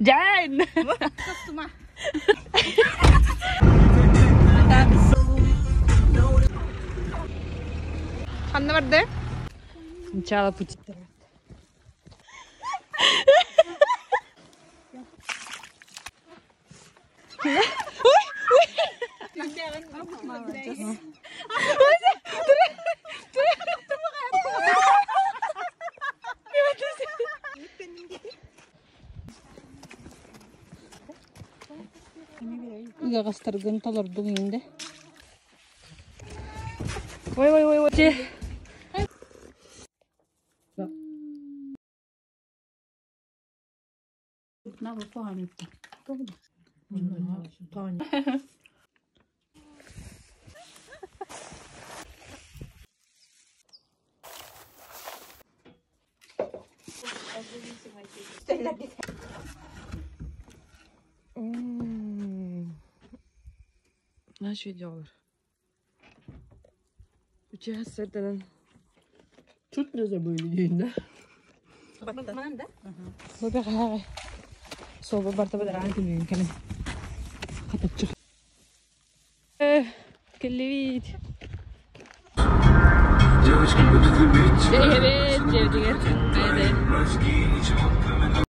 Дьээн! Ханна барда? Начало пути. Ыаҕастаргын толордуҥ инде. Ой ой ой ой. Наша идеалар. Үчүгэй сырданан чуть не забыли день, да? Бу бэҕэһээ суолбу барта бадараан күнүгүн кэлин хатаччы Кэллибит. Девочки будут любить Дьэбит, дьэбитигэр.